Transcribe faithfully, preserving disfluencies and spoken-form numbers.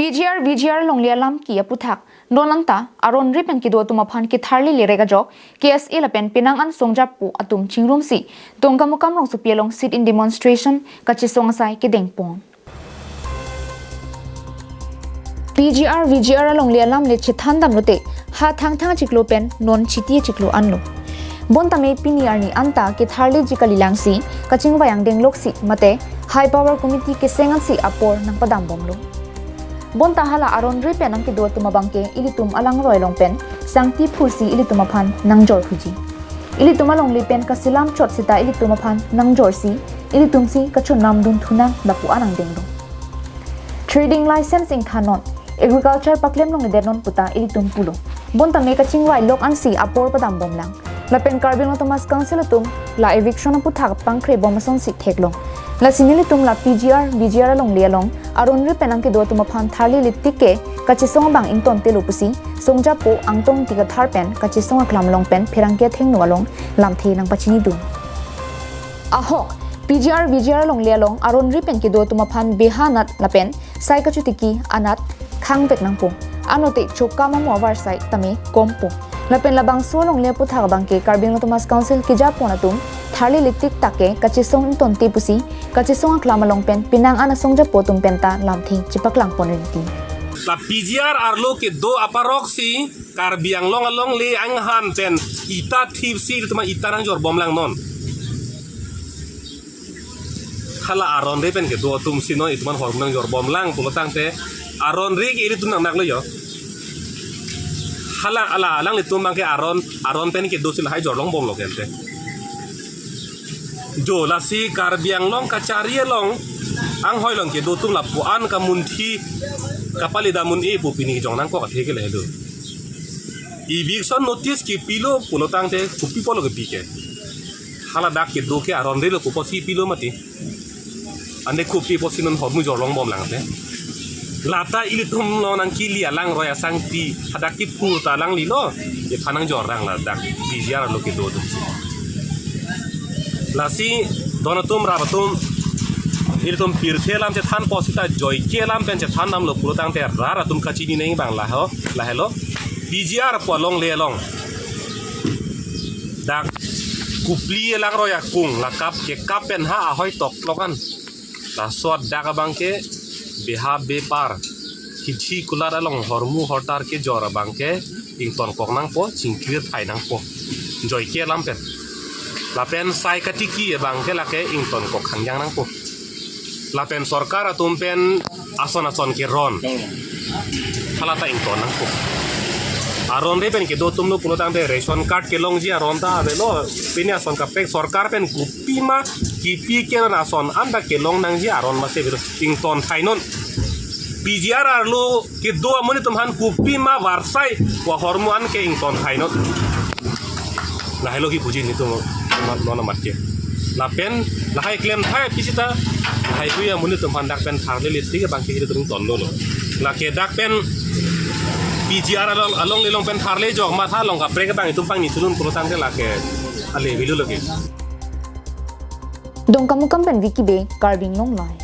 P G R V G R longle alam ki aputhak non anta aron ri pen kedo atum aphan ketharli lerek ajok K S A lapen penang an songjapo atum chingrumsi Dongkamukam rongsopi along sit-in demonstration kachesong asai kedengpon. P G R V G R alongle alam le chethan damlote ha Thangthang achiklo pen non Chiti achiklo anlo. Bonta me pini arni anta ketharliji kalilangsi kachingvai angdeng loksi mate High Power Committee keseng ansi apor nangpadambomlo. Bonta hala aron ri pen nangkedo atum abangke ilitum alangroi along pen sangti phursi ilitum aphan nangjor huji. Ilitum alongle pen kasilam chot seta ilitum aphan nangjorsi ilitumsi kachonamdun thunang lapu an angdenglo. Trading license ingthannon, agriculture paklem longledetnon puta ilitum pulo. Bonta me kachingvai lok ansi apor padambomlang. Lapen Karbi Anglong Autonomous Council atum la eviction aputhak pangkrebom asonsi theklong. Lasi nelitum la P G R V G R alongle along aron ri pen nangkedo atum aphan tharli letik ke kachesong abang ingtontelo pusi songjapo Angtong Ingti Kathar pen kachesong aklam along pen pherangke athengno along lamthe nangpachinidun. Ahok, P G R V G R alongle along aron ri pen kedo atum aphan beha anat lapen sai kachotiki anat khangvek nangpo. Anlote chokam amo avarsai tame kompo. Lapen labangso alongle aputhak abangke Karbi Anglong Autonomous Council kejapon atum tharli letik take kachesong ingtonte pusi kachesong aklam along pen penang an asongjapo atum penta lamthe chepaklangpon rinti. La P G R arlo kedo aparok si Karbi Anglong alongle anghan pen ita thipsi ilitum ita nangjor bomlang non. Hala aron ri pen kedo atum si non ilitum an hor nangjor bomlang pulo tangte aron ri ke ilitum nangnak lo yo. Hala ala alanglitum abangke aron aron pen kedo si lahai jorlong bomlo kente. Jo lasi Karbi Anglong kachari along anghoi along kedo atum lapu an kamunthi kapali damun e pu pini jong nangkok athe ke lahelo. Eviction notice kepilo pulo tangte kopi apotlo kepi ke. Hala dak kedo ke aron rilo koposi pilo mati. Ante kopi apotsi non hormu jorlong bomlang te. Lata ilitum lo nangkili alangroi asangti hadak kipu ta alanglilo. Iphan nangjor rang ladak P G R lo kedo atum si. Lasi don atum rap atum ilitum pirthe alam chethan apot seta joike alam pen chethan damlo pulo tangte rat atum kachini neng abang laho lahelo. P G R pu alongle along dak kopili alangroi akung lakap kekap pen ha ahoi tok lokan. Laso adak abangke beha bepar hithi kulat along hormu hortar kejor abangke ingtonkok nangpo, chingklir thai nangpo. Joike alam pen. Lapen sai katiki abangke lake ingtonkok hangjang nangpo. Lapen sorkar atum pen ason ason keron. Halata ington nangpo. Aron ri pen kedo atumlo pulo tangte ration card kelongji aron ta avelo. Pini ason kaprek sorkar pen kopima kipi keron ason anta kelong nangji aron masi avelo. Ington thainon. P G R arlo kedo amonit atum aphan kopima varsai wa hormu an ke ington thainon. Lahelo kipuji nelitum non amat ke. Lapen lahai klem thai pi seta lahai hui amonit atum aphan dak pen tharle letik abangke ilitum ingtonlo lo. Lake dak pen P G R along alongle along pen tharle jok matha along kaprek abang itum pangni thulun pulo tangte lake ale avelo lake. Dongkamukam pen Vicky Bey, Karbi Anglong Live.